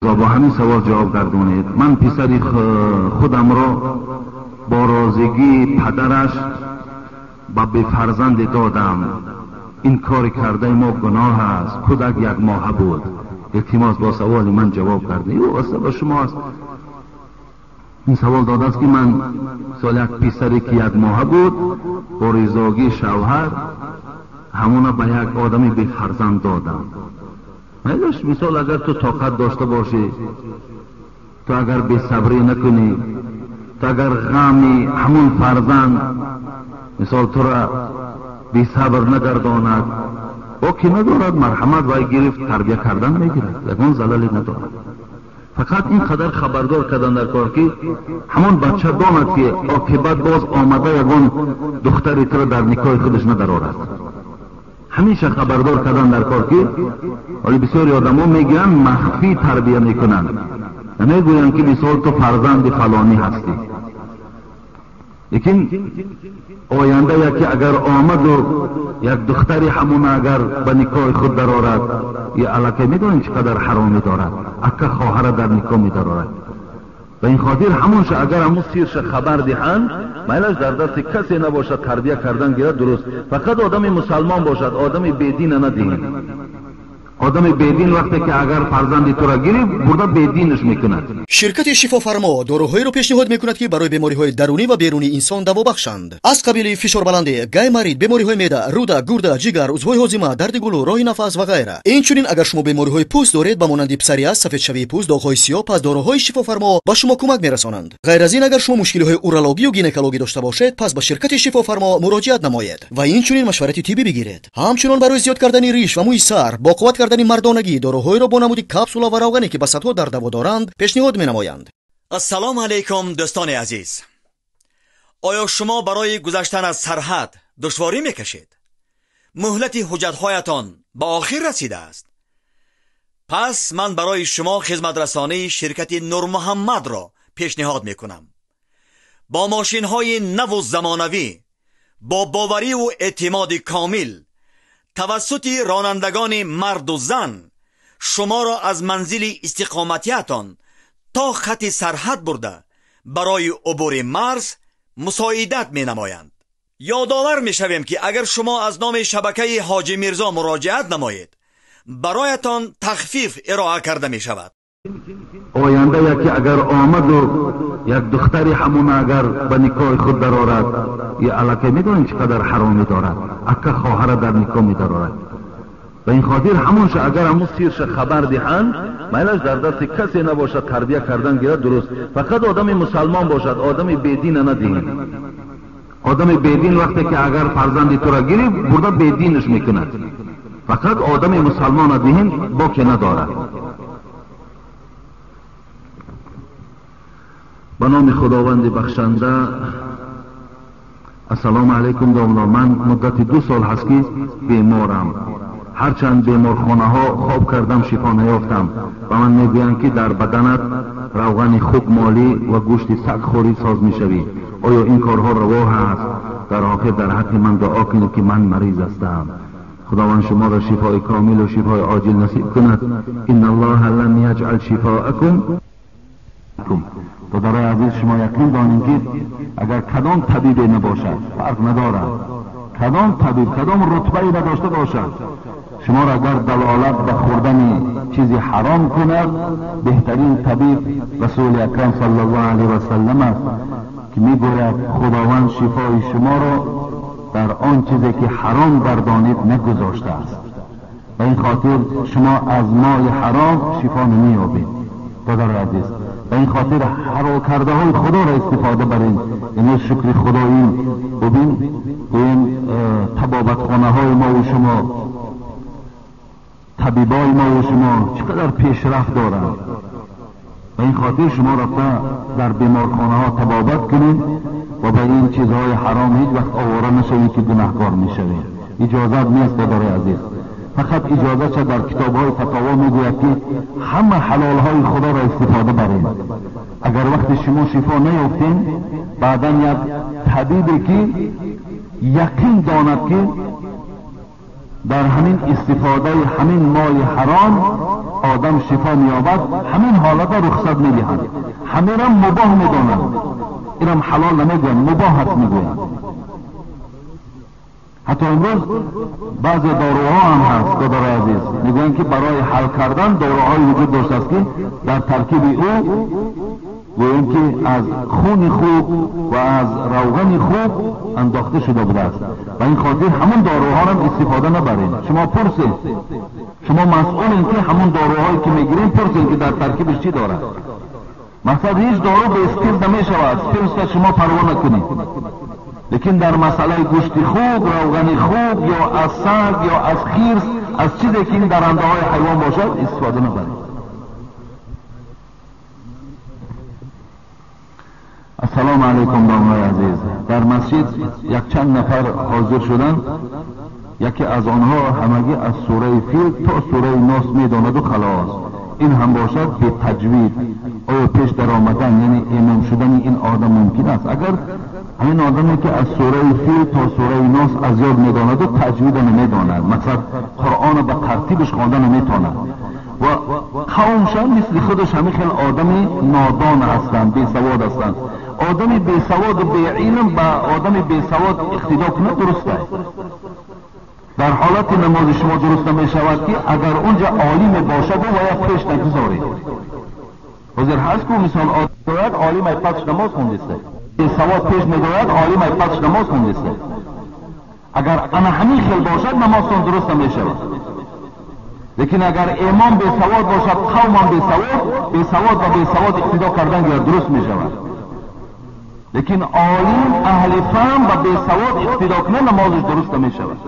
Ва бо ҳамин савол ҷавоб гардонед. Ман писари худамро бо розигии падараш ба бефарзанде додам. Ин кори кардаи мо гуноҳ аст. Кӯдак як моҳа буд. Илтимос, бо саволи ман ҷавоб гардед. Ӯ васта ба шумо аст. Ин савол додааст, ки ман сол як писаре ки як моҳа буд, бо ризогии шавҳар ҳамона ба як одами бефарзанд додам. Майлаш, мисол, агар ту тоқат дошта бошӣ, ту агар бесабрӣ накунӣ, ту агар ғами ҳамун фарзанд, мисол, тура бесабр нагардонад, боки надорад, марҳамат, вай гирифт, тарбия кардан мегирад, ягон залале надорад. Фақат ин қадар хабардор кардан дар кор, ки ҳамон бача донад, ки оқибат боз омада ягон духтари тура дар никоҳи худаш надарорад. Ҳамеша хабардор кардан дар кор, ки ҳоли бисёри одамо мегӯянд, махфӣ тарбия мекунанд, намегӯянд, ки мисол, ту фарзанди фалонӣ ҳастӣ, лекин оянда яке агар омаду як духтари ҳамона агар ба никоҳи худ дарорад, я аллакай медонем, чӣ қадар ҳаромӣ дорад, ака хоҳара дар никоҳ медарорад. Ба ин хотир ҳамонша агар ҳамун сирша хабар диҳанд, майлаш, дар дасти касе набошад, тарбия кардан гирад, дуруст. Фақат одами мусалмон бошад, одами бедина надиҳем. Одами бедин вақте ки агар фарзанди тура гирифт, бурда бединаш мекунад. Ширкати Шифофармо доруҳоеро пешниҳод мекунад, ки барои бемориҳои дарунӣ ва берунии инсон даво бахшанд, аз қабили фишорбаландӣ, гайморит, бемориҳои меъда, рӯда, гурда, ҷигар, узвҳои ҳозима, дарди гулӯ, роҳи нафас ва ғайра. Инчунин, агар шумо бемориҳои пӯст доред, ба монанди псориаз, сафедшавии пӯст, доғҳои сиёҳ, пас доруҳои Шифофармо ба шумо кӯмак мерасонанд. Ғайр аз ин, агар шумо мушкилиҳои урологию гинекологӣ дошта бошед, пас ба ширкати Шифофармо муроҷиат намоед ва инчунин машварати тиббӣ бигиред. Ҳамчунон барои зиёд кардани риш ва мӯи сар, боқувват кардани мардонагӣ доруҳоеро бо намуди капсула ва равғане, ки ба садҳо дард даво доранд, пешниҳод менамоянд. Ассалому алайкум, дӯстони азиз! Оё шумо барои гузаштан аз сарҳад душворӣ мекашед? Муҳлати ҳуҷҷатҳоятон ба охир расидааст? Пас ман барои шумо хизматрасонии ширкати Нурмуҳаммадро пешниҳод мекунам. Бо мошинҳои наву замонавӣ, бо бовариву эътимоди комил, тавассути ронандагони марду зан шуморо аз манзили истиқоматиятон то хати сарҳад бурда, барои убури марз мусоидат менамоянд. Ёдовар мешавем, ки агар шумо аз номи шабакаи Ҳоҷи Мирзо муроҷиат намоед, бароятон тахфиф ироа карда мешавад. Оянда яке агар омаду як духтари ҳамона агар ба никоҳи худ дарорад, я аллакай медонем, чӣ қадар ҳаромӣ дорад, ака хоҳара дар никоҳ медарорад. Ба ин хотир ҳамонша агар ҳамун сирша хабар диҳанд, майлаш, дар дасти касе набошад, тарбия кардан гирад, дуруст. Фақат одами мусалмон бошад, одами бедина надиҳем. Одами бедин вақте ки агар фарзанди тура гирифт, бурда бединаш мекунад. Фақат одами мусалмона диҳем, боке надорад. Ба номи Худованди бахшанда. Ассалому алайкум, домло. Ман муддати 2 сол ҳаст, ки беморам. Ҳарчанд беморхонаҳо хоб кардам, шифо наёфтам. Ба ман мегӯянд, ки дар баданат равғани хук молӣ ва гӯшти саг хӯрӣ, соз мешавӣ. Оё ин корҳо раво ҳаст? Дар охир дар ҳаққи ман дуо кунед, ки ман мариз ҳастам. Худованд шуморо шифои комилу шифои оҷил насиб кунад. Инна Аллоҳа лам яҷъал шифоакум. Додарои азиз, шумо яқин донем, ки агар кадом табибе набошад, фарқ надорад, кадом табиб, кадом рутбае надошта бошад, шуморо агар далолат ба хӯрдани чизи ҳаром кунад, беҳтарин табиб Расули Акрам саллаллоҳу алайҳи васаллам аст, ки мегӯяд: «Худованд шифои шуморо дар он чизе, ки ҳаром гардонид, нагузоштааст». Ба ин хотир шумо аз моли ҳаром шифо намеёбед, додари азиз. Ба ин хотир ҳалол кардаҳои Худоро истифода барем. Имрӯз, шукри Худоин, бубин, гӯем, табобатхонаҳои мову шумо, табибои мову шумо чӣ қадар пешрафт доранд. Ба ин хотир шумо рафта дар беморхонаҳо табобат кунед ва ба ин чизҳои ҳаром ҳеҷ вақт овора нашавед, ки гунаҳкор мешавед. Иҷозат нест, додари азиз. Фақат иҷозатша дар китобҳои фатово мегӯяд, ки ҳама ҳалолҳои Худоро истифода баред. Агар вақте шумо шифо наёфтем, баъдан як табибе, ки яқин донад, ки дар ҳамин истифодаи ҳамин моли ҳаром одам шифо меёбад, ҳамин ҳолата рухсат медиҳанд, ҳаминам мубоҳ медонанд, инам ҳалол намегӯянд, мубоҳ аст мегӯянд. Ҳатто имрӯз баъзе доруҳо ҳам ҳаст, додарои азиз, мегӯянд ки барои ҳал кардан доруҳое вуҷуд доштааст ки дар таркиби ӯ гӯем ки аз хуни хук ва аз равғани хук андохта шуда будааст. Ба ин хотир ҳамон доруҳоро истифода набаред. Шумо пурсед, шумо масъулем ки ҳамон доруҳое ки мегирем пурсед ки дар таркибаш чӣ дорад. Мақсад ҳеҷ дору бе спирт намешавад, спиртро шумо парво накунед. Лекин дар масъалаи гӯшти хук, равғани хук ё аз саг ё аз хирс, аз чизе ки ин дарандаҳои ҳайвон бошад истифода набаред. Ассалому алайкум домлаи азиз. Дар масҷид якчанд нафар ҳозир шуданд. Яке аз онҳо ҳамагӣ аз сураи Фил то сураи Нос медонаду халос. Ин ҳам бошад бетаҷвид. Оё пеш даромадан, яъне имом шудани ин одам мумкин аст? Агар ҳамин одаме ки аз сураи Фил то сураи Нос аз ёд медонаду таҷвида намедонад, мақсад Қуръонро ба тартибаш хонда наметавонад ва қавмшон мисли худаш ҳамин хел одами нодон ҳастанд, бесавод ҳастанд. Одами бесаводу беилм ба одами бесавод иқтидо кунад дуруст аст. Дар ҳолати намози шумо дуруст намешавад ки агар унҷа олиме бошаду ва я пеш нагузоред. Ҳозир ҳаст ку мисол одояд олим ай пасш намоз хондиста, бесавод пеш медояд олим ай пасш намоз хондиста. Агар ана ҳамин хел бошад намозтон дуруст намешавад. Лекин агар имом бесавод бошад, қавмам бесавод, бесавод ба бесавод иқтидо кардан гирад дуруст мешавад. Лекин олим аҳли фаҳм ба бесавод иқтидо кунад намозаш дуруст намешавад.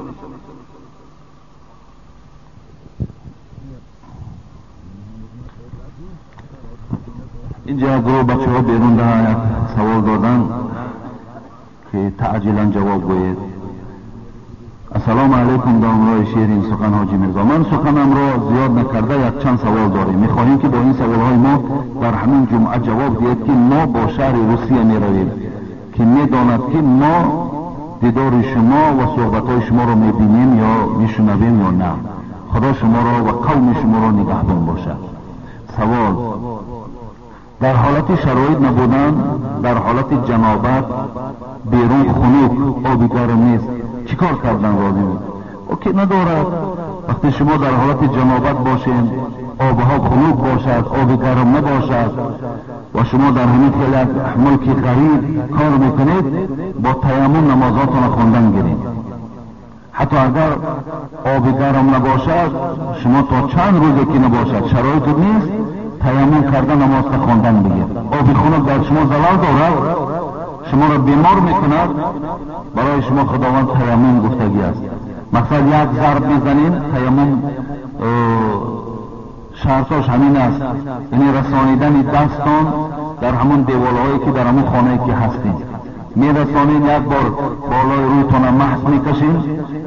Инҷа як гурӯҳ бачаҳо берун да як савол доданд ки таъҷилан ҷавоб гӯед. Ассалому алайкум домлаи ширин сухан ҳоҷи Мирзо. Ман суханамро зиёд накарда якчанд савол дорем. Мехоҳем ки бо ин саволҳои мо дар ҳамин ҷумъа ҷавоб диҳед ки мо бо шаҳри Русия меравем, ки медонад ки мо дидори шумо ва суҳбатҳои шуморо мебинем ё мешунавем ё на. Худо шуморо ва қавми шуморо нигаҳбон бошад. Савол: дар ҳолати шароит набудан, дар ҳолати ҷанобат, берун хунук, оби гарм нест, чӣ кор кардан лозим? Оке надорад. Вақте шумо дар ҳолати ҷанобат бошед, обҳо хунук бошад, оби гарм набошад ва шумо дар ҳамин хел як мулки ғариб кор мекунед, бо таяммум намозотонро хондан гиред. Ҳатто агар оби гарм набошад, шумо то чанд рӯзе ки набошад, шароиту нест, таяммум карда намозро хондан бигир. Оби хунук дар шумо залал дорад, шуморо бемор мекунад, барои шумо Худованд таяммум гуфтагӣ аст. Мақсад як зарб мезанем, таяммум шартош ҳамин аст, яъне расонидани дастон дар ҳамон деволҳое ки дар ҳамон хонае ки ҳастем. Мерасонем, як бор болои рӯйтона маҳз мекашем,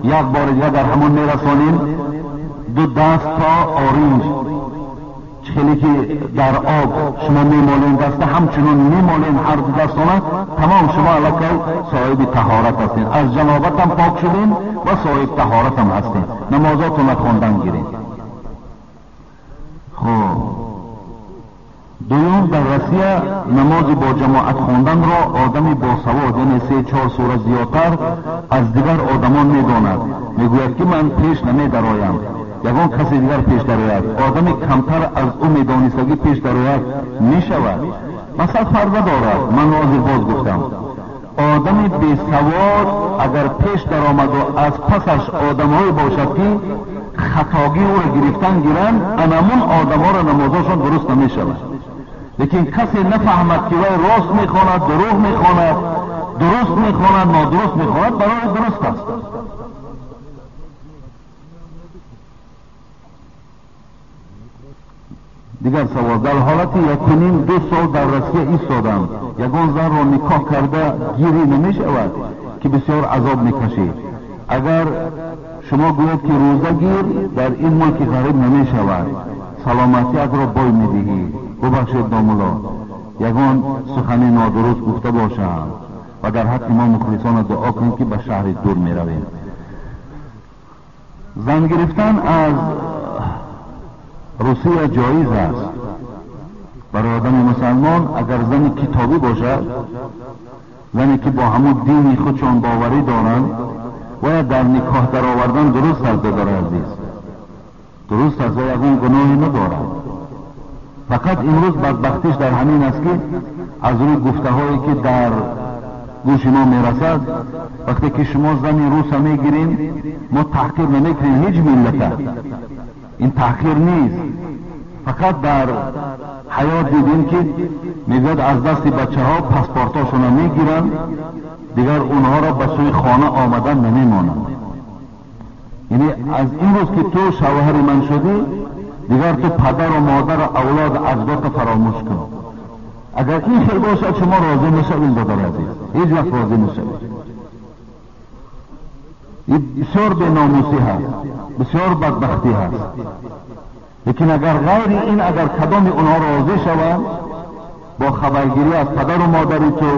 як бори дигар дар ҳамон мерасонем, ду даст то оринҷ. Хеле ки дар об шумо мемолем даста, ҳамчунон мемолем ҳар ду дастона, тамом шумо аллакай соҳиби таҳорат ҳастед. Аз ҷанобатам пок шудем ва соҳиби таҳоратам ҳастед. Намозотонро хондан гиред. Хуб, дуюм, дар Россия намози бо ҷамоат хонданро одами босавод, яъне 3-4 сура зиёдтар аз дигар одамон медонад. Мегӯяд ки ман пеш намедароям, ягон касе дигар пеш дарояд. Одами камтар аз ӯ медонистагӣ пеш дарояд мешавад. Масал фарқ дорад. Ман ҳозир боз гуфтам, одами бесавод агар пеш даромаду аз пасаш одамҳое бошад ки хатогии ӯро гирифтан гиранд, анамун одамҳоро намозошон дуруст намешавад. Лекин касе нафаҳмад ки вай рост мехонад, дурӯғ мехонад, дуруст мехонад, нодуруст мехонад, барои дуруст аст. Дигар савол: дар ҳолати 1.5-2 сол дар Россия истодам, ягон занро никоҳ карда гирӣ намешавад ки бисёр азоб мекашид. Агар шумо гӯед ки рӯза гир, дар ин мулки ғариб намешавад, саломатиатро бой медиҳӣ. Бубахшед домулло, ягон сухани нодуруст гуфта бошам ва дар ҳаққи мо мухлисона дуо кунед ки ба шаҳри дур меравем. Зан гирифтан аз Русия ҷоиз аст барои одами мусалмон, агар зани китобӣ бошад, зане ки бо ҳамун дини худшон боварӣ доранд, бояд дар никоҳ даровардан дуруст аст. Додари азиз, дуруст аст ва ягон гуноҳе надорад. Фақат имрӯз бадбахтиш дар ҳамин аст, ки аз рӯи гуфтаҳое ки дар гӯши мо мерасад, вақте ки шумо зани руса мегирем, мо таҳқир намекунем ҳеҷ миллата, ин таҳқир нест. Фақат дар ҳаёт дидем, ки мегӯяд аз дасти бачаҳо паспортҳошонро мегиранд, дигар онҳоро ба сӯи хона омадан намемонанд. Яъне аз имрӯз ки ту шавҳари ман шудӣ, дигар ту падару модару авлоду аҷдодро фаромӯш кун. Агар ин хел бошад, шумо розӣ мешавед, додари азиз? Ҳеҷ вақт розӣ мешавед. Ин бисёр беномусӣ ҳаст, бисёр бадбахтӣ ҳаст. Лекин агар ғайри ин, агар кадоми онҳо розӣ шаванд, бо хабаргирӣ аз падару модари ту,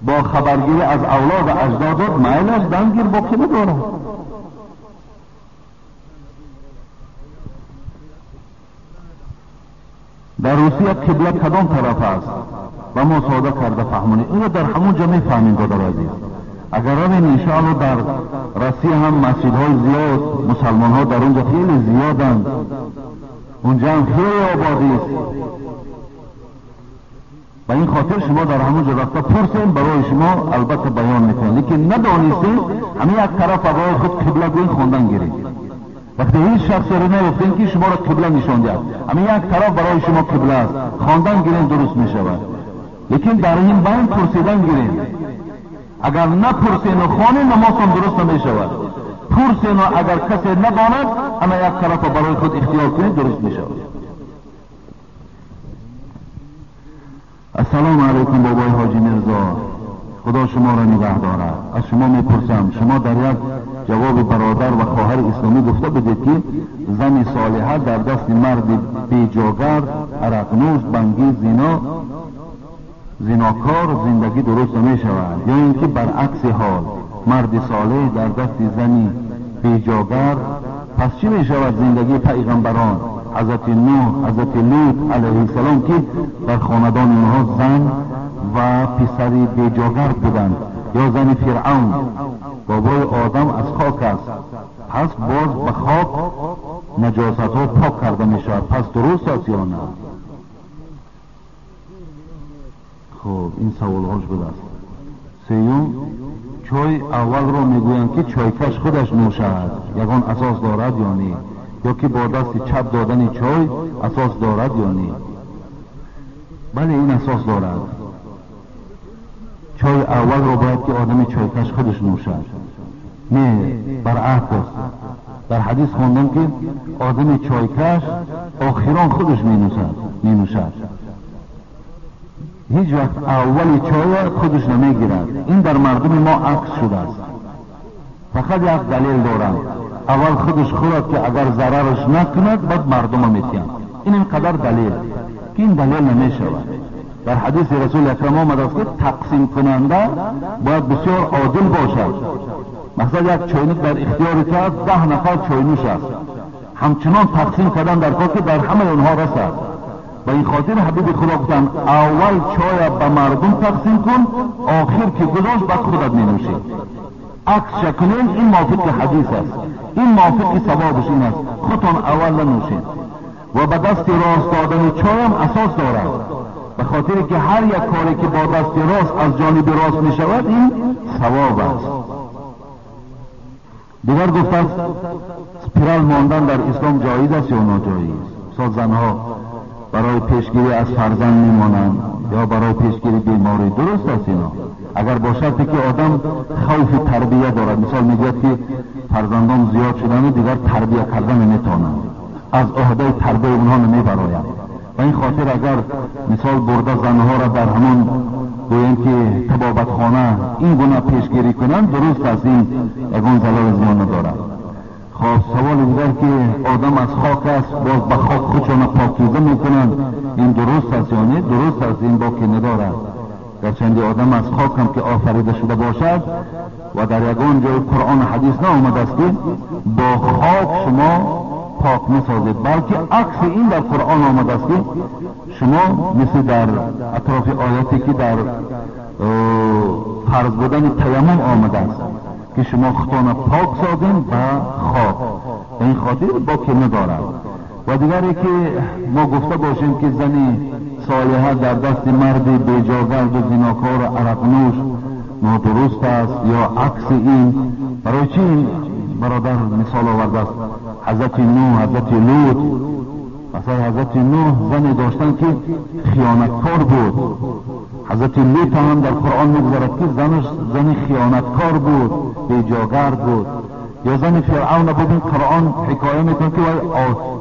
бо хабаргирӣ аз авлоду аҷдодот, майлаш дангир боқӣ надорад. Дар Русия қибла кадом тараф аст? Ба мо сода карда фаҳмонед. Инро дар ҳамон ҷо мефаҳмем, додари азиз. Агар равем, иншоалло, дар Россия ҳам масҷидҳои зиёд, мусалмонҳо дар он ҷо хеле зиёданд, унҷа ҳам хеле ободист. Ба ин хотир шумо дар ҳамон ҷо рафта пурсем, барои шумо албатта баён мекунанд. Лекин надонистем, ҳамин як тараф барои худ қибла гӯин, хондан гиред. Вақте ҳеҷ шахсеро наёфтем, ки шуморо қибла нишон диҳад, ҳамин як тараф барои шумо қибла аст, хондан гирем, дуруст мешавад. Лекин дар ин байн пурсидан гирем. Агар напурсену хонем, намозтон дуруст намешавад. Пурсену агар касе надонад, ана як тарафа барои худ ихтиёр кунед, дуруст мешавад. Ассалому алайкум, бобои ҳоҷи Мирзо, худо шуморо нигаҳ дорад. Аз шумо мепурсам, шумо дар як ҷавоби бародар ва хоҳари исломӣ гуфта будед, ки зани солиҳа дар дасти марди беҷогар, арақнӯш, бангӣ, зинокор зиндагӣ дуруст намешавад, ё ин ки баръакси ҳол, марди солеҳ дар дасти зани беҷогар, пас чӣ мешавад зиндагии пайғамбарон, ҳазрати Нӯҳ, ҳазрати Лут алайҳиссалом, ки дар хонадони онҳо зан ва писари беҷогар буданд, ё зани Фиръавн? Бобои Одам аз хок аст, пас боз ба хок наҷосатҳо пок карда мешавад, пас дуруст аст ё на? Хуб, ин саволҳош будааст. Сеюм, чой аввалро мегӯянд, ки чойкаш худаш нӯшад, ягон асос дорад ё не? Ё ки бо дасти чап додани чой асос дорад ё не? Бале, ин асос дорад. Чой аввалро бояд ки одами чойкаш худаш нӯшад. Не, баръакс, дар ҳадис хондам, ки одами чойкаш охирон худаш менӯшад, ҳеҷ вақт аввали чоя худаш намегирад. Ин дар мардуми мо акс шудааст. Фақат як далел дорам: аввал худаш хӯрад, ки агар зарараш накунад, баъд мардума метиҳанд. Ин инқадар далел, ки ин далел намешавад. Дар ҳадиси Расули Акрам омадааст, ки тақсимкунанда бояд бисёр одил бошад. Масалан, як чойник дар ихтиёри ту аст, 10 нафар чойнӯш аст, ҳамчунон тақсим кардан дар кор, ки дар ҳамаи онҳо расад. Ба ин хотир ҳабиби Худо гуфтанд: аввал чоя ба мардум тақсим кун, охир ки гузошт, баъд худат менӯшӣ. Аксша кунем, ин мувофиқи ҳадис аст, ин мувофиқи савобиш ин аст, худтон аввал нанӯшед. Ва ба дасти рост додани чоям асос дорад, ба хотире ки ҳар як коре ки бо дасти рост аз ҷониби рост мешавад, ин савоб аст. Дигар гуфтааст, спирал мондан дар ислом ҷоиз аст ё ноҷоиз? Мисол, занҳо барои пешгирӣ аз фарзанд мемонанд ё барои пешгирӣ беморӣ, дуруст аст ино, агар бо шарте ки одам хавфи тарбия дорад. Мисол, мегӯяд, ки фарзандон зиёд шудану дигар тарбия карда наметавонанд, аз ӯҳдаи тарбияи онҳо намебарояд. Ба ин хотир, агар мисол бурда занҳоро дар ҳамон, гӯем ки, табобатхона ин гуна пешгирӣ кунанд, дуруст аст, ин ягон залали зиён надорад. Хоб, саволи дигар, ки одам аз хок аст, боз ба хок худшона покиза мекунанд, ин дуруст аст ё не? Дуруст аст, ин боки надорад. Гарчанде одам аз хок ҳам ки офарида шуда бошад, ва дар ягон ҷои Қуръону ҳадис наомадааст, ки бо хок шумо پاک نسازید، بلکه عکس این در قرآن آمده است که شما مثل در اطراف آیاتی که در فرض بودن تیمم آمده است که شما خودتان پاک سازین و خاک، به این خاطر باکی ندارد. و دیگری که ما گفته باشیم که زنی صالحه در دست مرد بیجاگرد و زناکار و عرقنوش نادرست است یا عکس این. برای چی این برادر مثال آورده است؟ حضرت نوح، حضرت لوط. مثلا حضرت نوح زنی داشتن که خیانتکار بود. حضرت لوط هم در قرآن میگذرد که زنش زن خیانتکار بود، بیجاگرد بود. یا زن فرعون بود، این قرآن حکایه میکنه که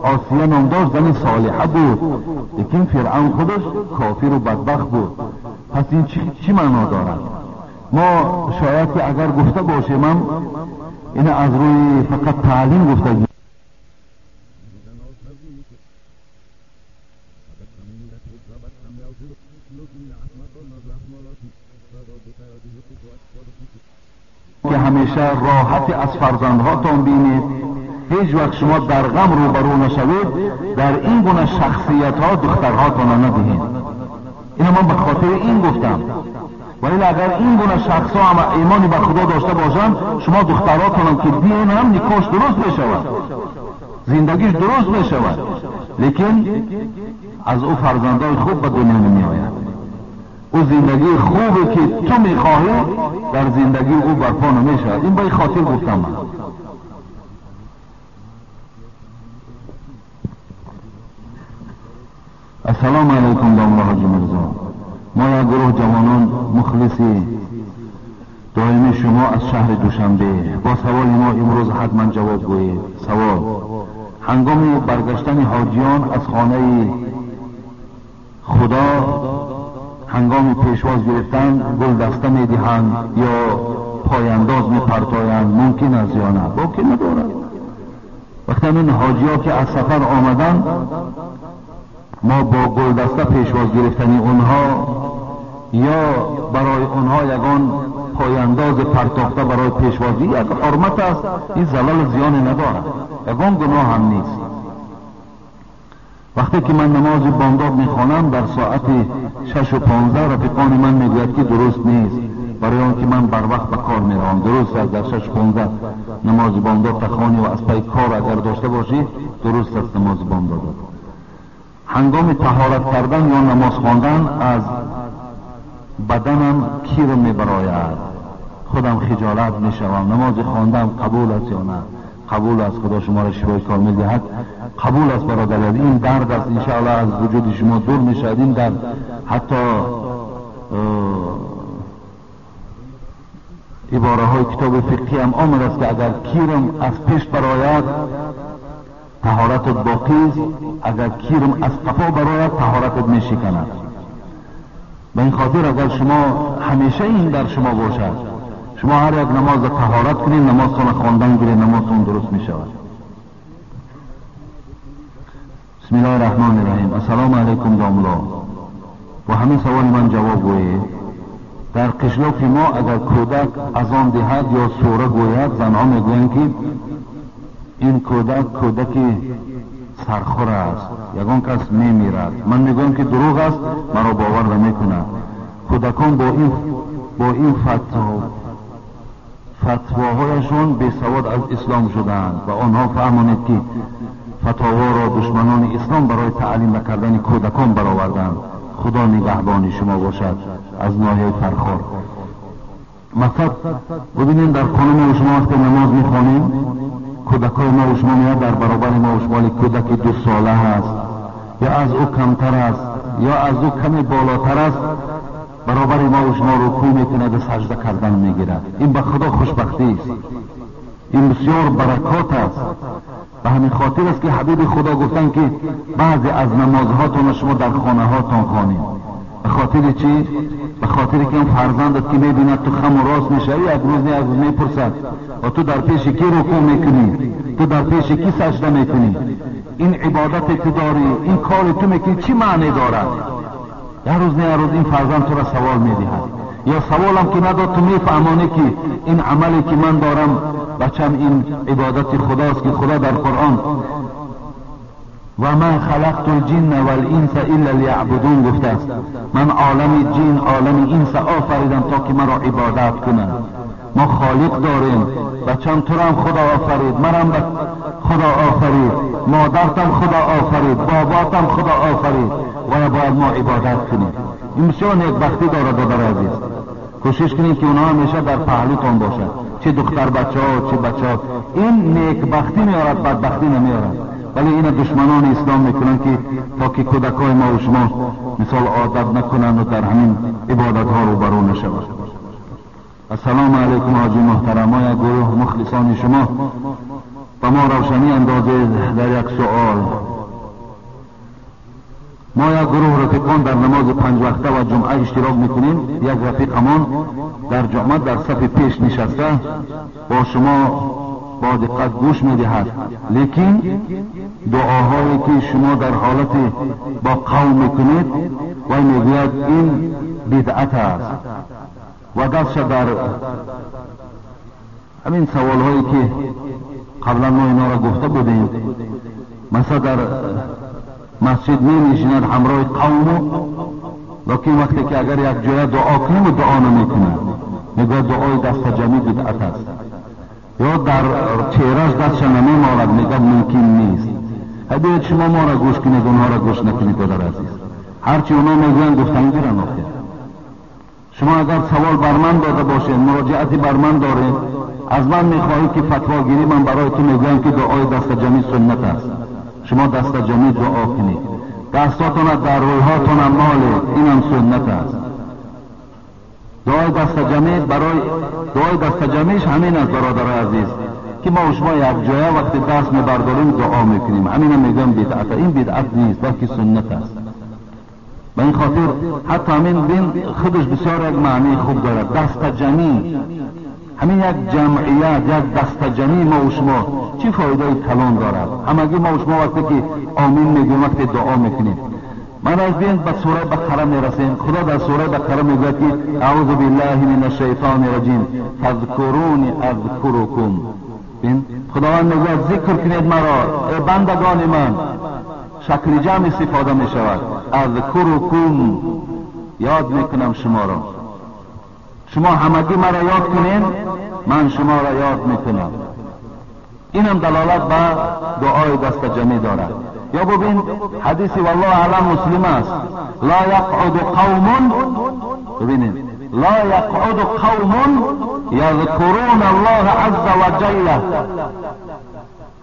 آسیه نام داشت، زن صالحه بود، لیکن فرعون خودش کافر و بدبخت بود. پس این چی معنا دارد؟ ما شاید که اگر گفته باشیم هم این از روی فقط تعلیم گفته. که همیشه راحت از فرزندهاتان بینید، هیچ وقت شما در غم روبرو نشوید، در این گونه شخصیت ها دخترهاتان را ندهید. اینو من به خاطر این گفتم. ولی اگر این گونه شخص ها هم ایمانی به خدا داشته باشند، شما دخترهاتان هم که دین هم نکاش درست میشود، زندگیش درست میشود، لیکن از او فرزندهای خوب به دنیا نمی آید. او زندگی خوبی که تو میخواهی در زندگی او برپا نمیشود. این به خاطر گفتم من. السلام علیکم داملا حاجی میرزا. ما یک گروه جوانان مخلصی دائمی شما از شهر دوشنبه. با سوال ما امروز حتما جواب گویید. سوال: هنگام برگشتن حاجیان از خانه خدا، هنگام پیشواز گرفتن گل دسته میدهند یا پایانداز میپرتایند، ممکن است یا نه؟ باکی ندارد. وقتی این حاجی ها که از سفر آمدن، ما با گل دسته پیشواز گرفتن اونها یا برای اونها یگان پایانداز پرتاخته برای پیشوازی یک حرمت است، این زلال زیان ندارد، یگان گناه هم نیست. وقتی که من نماز بامداد میخوانم در ساعت 6:15 رفیقان من میگوید که درست نیست، برای آنکه من بر وقت به کار میروم. درست است، در 6:15 نماز بامداد تخوانی و از پی کار اگر داشته باشی درست است نماز بامداد. هنگام طهارت کردن یا نماز خواندن از بدنم کیر میبراید، خودم خجالت میشوم. نماز خواندم قبول است یا نه؟ قبول است. خدا شما را شفای کامل دهد. قبول است برادر. این درد است انشاءالله از وجود شما دور میشود. این درد حتی عباره های کتاب فقهی هم آمده است که اگر کیرم از پیش براید طهارتت باقی است، اگر کیرم از قفا براید طهارتت میشکند. به این خاطر اگر شما همیشه این در شما باشد، شما هر یک نماز طهارت کنید، نمازتون خواندن گیرید، نمازتون درست می شود. بسم الله الرحمن الرحیم. السلام علیکم داملا. با همین سوال من جواب گویید. در قشلاق ما اگر کودک اذان دهد یا سوره گوید، زنها میگویند که این کودک کودک سرخور است، یگان کس میمیرد. من میگویم که دروغ است، مرا باور نمیکند. کودکان با این فتواهایشان بی سواد از اسلام شدند و آنها فهمانید که فتاوا را دشمنان اسلام برای تعلیم نکردن کودکان برآوردند. خدا نگهبان شما باشد. از ناحیه فرخار. مقصد ببینید در خانه ما و شما وقتی نماز میخوانیم، کودکای ما و شما میاد در برابر ما و شما، کودک 2 ساله هست یا از او کمتر است یا از او کمی بالاتر است، برابر ما و شما رکوع میکند و سجده کردن میگیرد. این به خدا خوشبختی است، این بسیار برکات است. به همین خاطر است که حبیب خدا گفتن که بعضی از نمازهاتون شما در خانه هاتون خوانید. به خاطر چی؟ به خاطر که اون فرزندت که میبیند تو خم و راست میشوی، یک روز نه یک روز میپرسد و تو در پیش کی رکوع میکنی، تو در پیش کی سجده میکنی، این عبادت تو داری، این کار تو میکنی چی معنی دارد؟ یک روز نه یک روز این فرزند تو را سوال میدهد، یا سوالم که نداد تو میفهمانی که این عملی که من دارم بچم این عبادت خداست که خدا در قرآن و ما خلقت الجن والانس الا لیعبدون گفته است. من عالم جن، عالم انس آفریدم تا که مرا عبادت کنند. ما خالق داریم، بچم تو هم خدا آفرید، منم خدا آفرید، مادرتم خدا آفرید، باباتم خدا آفرید و باید ما عبادت کنیم. این بسیار نیکبختی داره برادر عزیز. کوشش کنید که اونها همیشه در پهلوتان باشد، چه دختر بچه ها چه بچه ها. این نیکبختی میارد، بدبختی نمیارد. ولی این دشمنان اسلام میکنن که تا که کودکای ما و شما مثال عادت نکنند و در همین عبادت ها روبرو نشود. السلام علیکم حاجی محترم، ما یک گروه مخلصان شما و ما روشنی اندازه در یک سوال. ما یک گروه رفیقان در نماز پنج وقته و جمعه اشتراک میکنیم. یک رفیق همان در جمعه در صف پیش نشسته با شما با دقت گوش میدهد، لیکن دعاهایی که شما در حالت با قوم میکنید و میگوید این بدعت است و دستش در همین سوالهایی که قبلا ما اینا را گفته بودیم، مثلا در مسجد می نشیند همراه قوم، لیکن وقتی که اگر یک جای دعا کنیم و دعا نمیکند، میگوید دعای دست جمعی بدعت است، یا در چهرهش دستش نمیمارد، میگه ممکن نیست. بیاید شما ما را گوش کنید، اونها را گوش نکنید. برادر عزیز، هرچی اونا میگویند گفتن گیرن. آخر شما اگر سوال بر من داده باشید، مراجعتی بر من دارید، از من میخواهید که فتوا گیری، من برای تو میگویم که دعای دست جمعی سنت است. شما دست جمعی دعا کنید، دستاتون در رویهاتون مالید، اینم سنت است. دعای دست جمعی برای دعای دست جمعیش همین است برادر عزیز، که ما و شما یک جایه وقتی دست میبرداریم دعا میکنیم، همین هم میگم بدعت. این بدعت نیست بلکه سنت است. به این خاطر حتی همین دین خودش بسیار یک معنی خوب دارد. دست جمعی همین یک جمعیت، یک دست جمعی ما و شما چی فایده کلان دارد؟ همگی ما و شما وقتی که آمین میگیم، وقتی دعا میکنیم. من از بین به سوره بقره میرسیم. خدا در سوره بقره میگوید که اعوذ بالله من الشیطان الرجیم فاذکرونی اذکرکم. بین خداوند میگوید ذکر کنید مرا ای بندگان من. شکل جمع استفاده میشود، اذکرکم، یاد میکنم شما را. شما همگی مرا یاد کنین، من شما را یاد میکنم. اینم دلالت به دعای دست جمعی دارد. یا ببین حدیث والله اعلم مسلم است، لا یقعد قوم، ببینید لا یقعد قوم یذکرون الله عز وجل.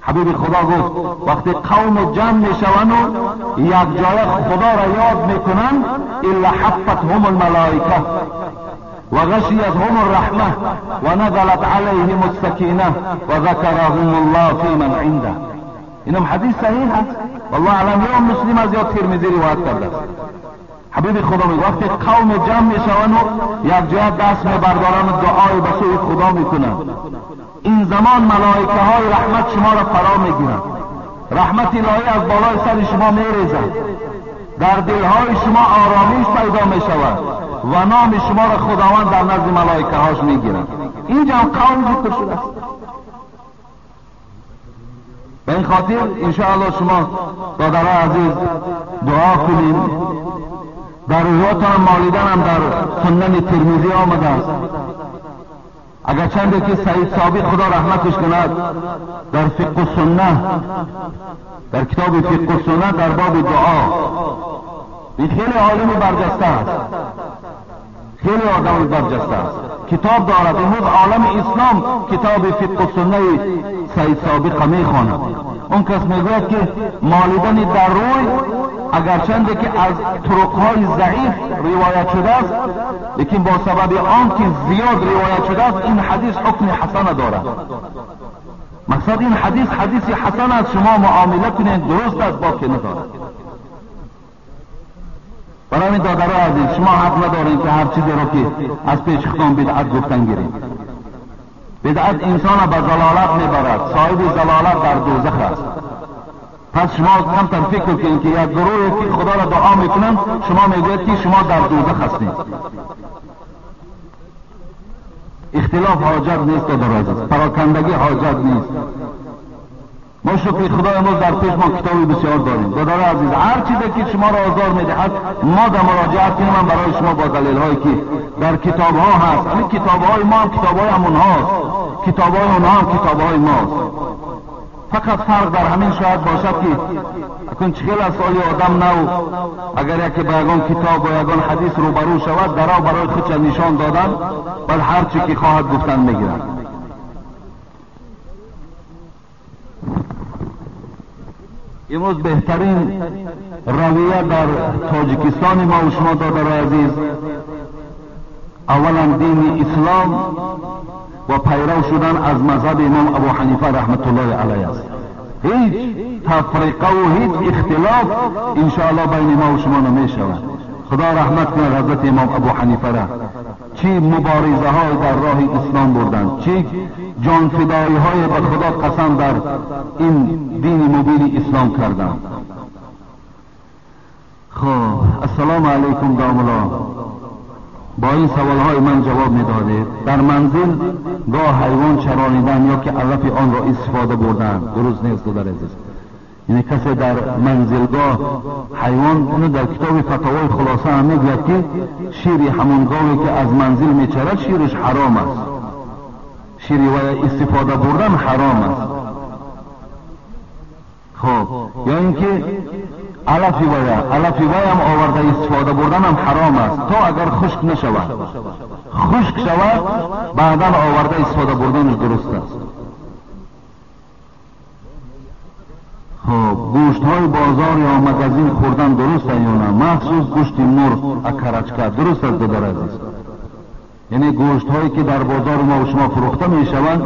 حبیب خدا گفت وقتی قوم جمع میشوند و یک جای خدا را یاد میکنند، الا حفتهم الملائکه و غشیتهم الرحمه و نزلت علیهم السکینه و ذکرهم الله فی من عنده. اینم حدیث صحیح است، والله اعلم یا مسلم از یا ترمذی روایت کرده است. حبیب خدا میگه وقتی قوم جمع میشوند و یک جای دست میبردارند و دعای به سوی خدا میکنند، این زمان ملائکه های رحمت شما را فرا میگیرند، رحمت الهی از بالای سر شما میریزد، در دلهای شما آرامش پیدا میشود و نام شما را خداوند در نزد ملائکه هاش میگیرند. اینجا قوم ذکر شده است. به این خاطر انشاءالله شما برادران عزیز دعا کنیم. در رویاتان مالیدن هم در سنن ترمذی آمده است. اگر چنده که سعید ثابت خدا رحمتش کند در فقه السنه، در کتاب فقه السنه در باب دعا، این خیلی عالم برجسته است، خیلی آدم برجسته است، کتاب دارد. امروز عالم اسلام کتاب فقه السنه سعید سابق میخواند. اون کس میگوید که مالیدن در روی اگرچنده که از طرقهای ضعیف روایت شده است، لیکن با سبب آن که زیاد روایت شده است این حدیث حکم حسن دارد. مقصد این حدیث حدیث حسن است، شما معامله کنید درست است، باکی ندارد. برای این دادرای عزیز شما حق ندارید که هر چیزی رو که از پیش خودتان بدعت گفتن گیرید. بدعت انسان را به ضلالت میبرد، صاحب ضلالت در دوزخ است. پس شما کمتر فکر کنید که یک گروهی که خدا را دعا میکنند شما میگوید که شما در دوزخ هستید. اختلاف حاجت نیست دادر عزیز، پراکندگی حاجت نیست. ما شکر خدا امروز در پیش ما کتابی بسیار داریم. برادر عزیز، هر چیزی که شما را آزار میدهد ما در مراجعت کنیم، من برای شما با دلیل هایی که در کتاب ها هست. همین کتاب های ما هم کتاب های همونهاست، کتاب های اونها هم کتاب های ماست. فقط فرق در همین شاید باشد که اکنون چخیل از سالی آدم نو اگر یکی با یگان کتاب و یگان حدیث روبرو شود، درا برای خودش نشان دادن، بل هر چی که خواهد گفتن میگیرد. امروز بهترین رویه در تاجیکستان ما و شما دادر عزیز، اولا دین اسلام و پیرو شدن از مذهب امام ابو حنیفه رحمت الله علیه است. هیچ تفریقه و هیچ اختلاف انشاءالله بین ما و شما نمی شود. خدا رحمت کنه حضرت امام ابو حنیفه را، چی مبارزه های در راه اسلام بردند، چی جان فدایی های به خدا قسم در این دین مبین اسلام کردند. خب السلام علیکم داملا، با این سوال های من جواب میدادید. در منزل گاه حیوان چرانیدن یا که علف آن را استفاده بردن درست نیست در عزیز. یعنی کسی در منزلگاه حیوان، اونو در کتاب فتاوای خلاصه هم میگوید که شیر همون گاوی که از منزل میچرد شیرش حرام است، شیری و استفاده بردن حرام است. خب یا اینکه علفی وای هم آورده استفاده بردن هم حرام است تا اگر خشک نشود. خشک شود بعدا آورده استفاده بردنش درست است. خب گوشت های بازار یا مگزین خوردن درست است یا نه؟ مخصوص گوشت مرغ اکرچکه درست است در عزیز. یعنی گوشت هایی که در بازار ما و شما فروخته می شوند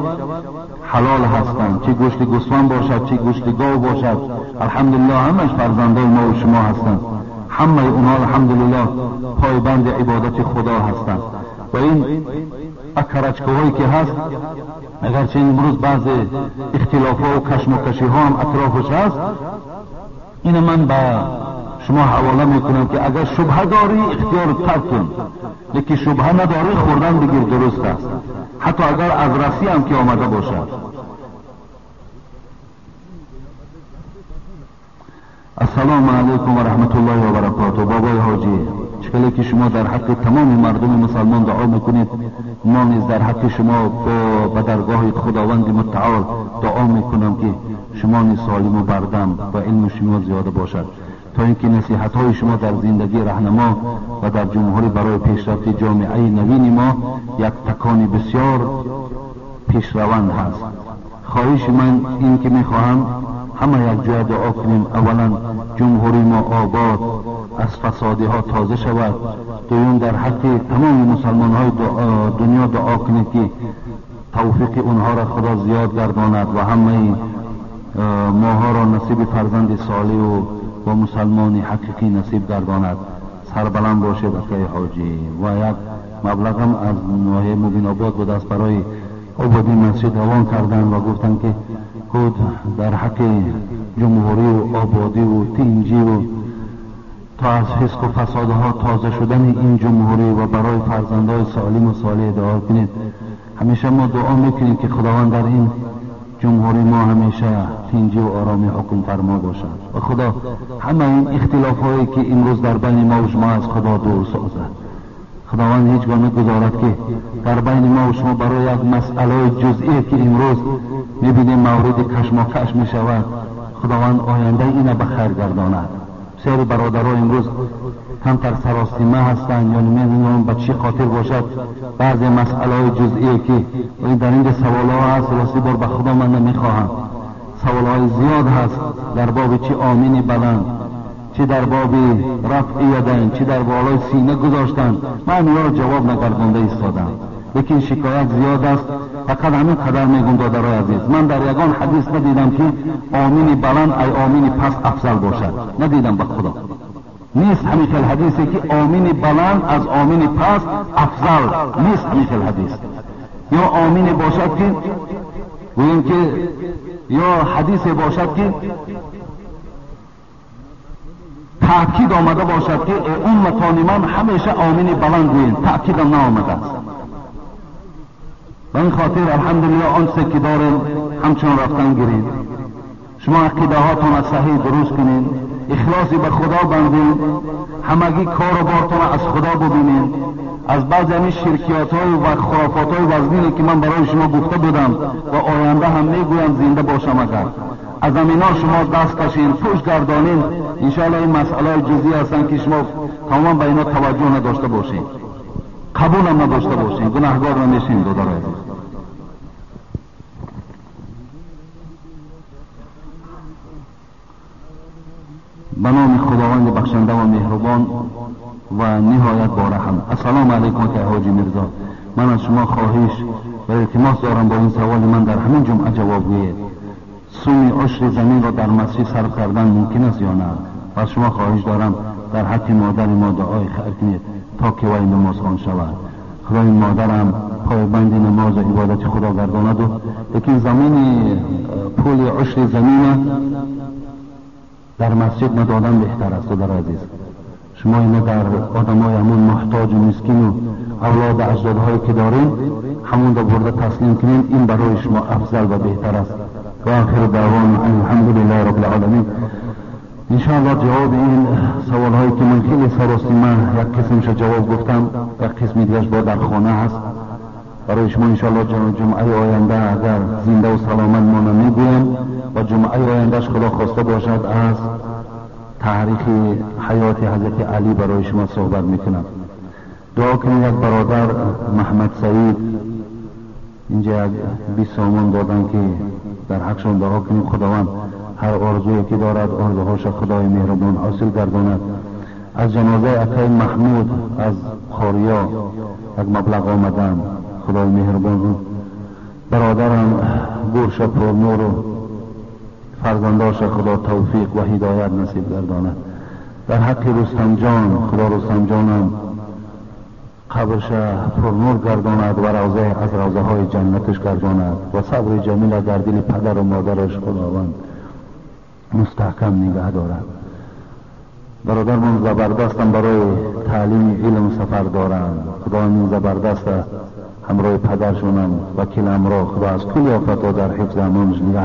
حلال هستند، چه گوشت گوسفند باشد چه گوشت گاو باشد. الحمدلله همش فرزندای ما و شما هستند، همه اونها الحمدلله پایبند عبادت خدا هستند. و این اکرچکه هایی که هست، اگرچه امروز بعض اختلاف ها و کشمکشی ها هم اطرافش هست، این من به شما حواله میکنم که اگر شبهه داری اختیار ترک کن، لیکن شبهه نداری خوردن بگیر درست است، حتی اگر از رسی هم که آمده باشد. السلام علیکم و رحمت الله و برکاته. بابای حاجی، چکلی که شما در حق تمام مردم مسلمان دعا میکنید، ما نیز در حق شما به درگاه خداوند متعال دعا میکنم که شما نیز سالم و بردم و علم شما زیاده باشد، تا اینکه نصیحت های شما در زندگی رهنما و در جمهوری برای پیشرفت جامعه نوین ما یک تکان بسیار پیشروند هست. خواهش من این که میخواهم همه یک جای دعا کنیم، اولا جمهوری ما آباد از فسادی ها تازه شود، دوم در حق تمام مسلمان های دنیا دعا کنید که توفیق اونها را خدا زیاد گرداند و همه ماها را نصیب فرزند صالح و مسلمان حقیقی نصیب گرداند. سربلند باشید اکای حاجی. و یک مبلغم از ناحیه مبین آباد بود است برای آبادی مسجد روان کردن و گفتن که خود در حق جمهوری و آبادی و تینجی و تا از فسق و فسادها تازه شدن این جمهوری و برای فرزندهای سالم و صالح دعا کنید. همیشه ما دعا میکنیم که خداوند در این جمهوری ما همیشه تینجی و آرامی حکم فرما باشد و خدا همه این اختلاف هایی که امروز در بین ما و شما از خدا دور سازد. خداوند هیچگاه نگذارد که در بین ما و شما برای یک مسئله جزئی که امروز میبینیم مورد کشماکش میشود، خداوند آینده اینه به خیر گرداند. بسیاری برادرها امروز کمتر سراسیمه هستند یا نمیدونم به چی خاطر باشد، بعضی مسئله جزئی که در اینجا سوال ها هست، راستی بار به خدا من نمیخواهم، سوال های زیاد هست در باب چی آمین بلند، چی در باب رفع یدین، چی در بالای سینه گذاشتن، من اینا رو جواب نگردانده ایستادم، لیکن شکایت زیاد است. فقط همین قدر میگم دادرای عزیز، من در یگان حدیث ندیدم که آمین بلند ای آمین پس افضل باشد، ندیدم به خدا. نیست همین خیل حدیثی که آمین بلند از آمین پس افضل، نیست همین خیل حدیث. یا آمین باشد که گوییم که یا حدیث باشد که تأکید آمده باشد که امتان من همیشه آمین بلند گویند، تأکید هم نآمده است. به این خاطر الحمدلله آنچه که داریم همچنان رفتن گیریم. Шумо ақидаҳотонро саҳеҳ дуруст кунед, ихлоси ба Худо бандед, ҳамагӣ кору бортонро аз Худо бубинед. Аз баъзе ҳамин ширкиётҳою ва хурофотҳои вазнине ки ман барои шумо гуфта будам ва оянда ҳам мегӯям, зинда бошам агар аз ҳамино шумо даст кашед, пушт гардонед, иншоалло ин масъалаҳои ҷузъӣ ҳастанд ки шумо тамоман ба ино таваҷҷӯҳ надошта бошед, қабулам надошта бошед, гунаҳгор намешем, додарои азиз. Ба номи Худованди бахшанда ва меҳрубон ва ниҳоят бораҳм. Ассалому алайкум ака ҳоҷи Мирзо. Ман аз шумо хоҳиш ва илтимос дорам, бо ин саволи ман дар ҳамин ҷумъа ҷавоб гӯед. Суми ушри заминро дар масҷид сарф кардан мумкин аст ё на? Ва аз шумо хоҳиш дорам дар ҳаққи модари мо дуои хайр кунед то ки вай намозхон шавад. Худои модарам пойбанди намозу ибодати Худо гардонаду, лекин замини пули ушри замина дар масҷид надодан беҳтар аст. Додари азиз, шумо ина дар одамои ҳамун муҳтоҷу мискину авлоду аҷдодҳое ки дорем ҳамонро бурда таслим кунем, ин барои шумо афзал ва беҳтар аст. Ва охиру даъвона алҳамдулиллаҳи роббил оламин. Иншоалло ҷавоби ин саволҳое ки ман хеле саросима як қисмша ҷавоб гуфтам, як қисми дигараш бо дар хона ҳаст барои шумо. Иншоалло ҷумъаи оянда агар зиндаву саломат монам мегӯям ва ҷумъаи ояндаш Худо хоста бошад аз таърихи ҳаёти ҳазрати Алӣ барои шумо суҳбат мекунам. Дуо кунед як бародар Маҳмад Саид инҷа як 20 сомон доданд ки дар ҳақшон дуо кунем, Худованд ҳар орзуе ки дорад орзуҳоша Худои меҳрубон ҳосил гардонад. Аз ҷанозаи акаи Маҳмуд аз Қориё як маблағ омаданд, Худои меҳрубон бародарам гӯрша пурнуру фарзандоша Худо тавфиқ ва ҳидоят насиб гардонад. Дар ҳаққи Рустамҷон Худо Рустамҷонам қабрша пурнур гардонад ва равзае аз равзаҳои ҷаннаташ гардонад ва сабри ҷамила дар дили падару модараш Худованд мустаҳкам нигаҳ дорад. Бародармон забардастам барои таълими илм сафар доранд. Худованд забардаста ҳамроҳи падаршонам вакил амро Худо аз кулли офатҳо дар ҳифзи амонаш нигаҳ.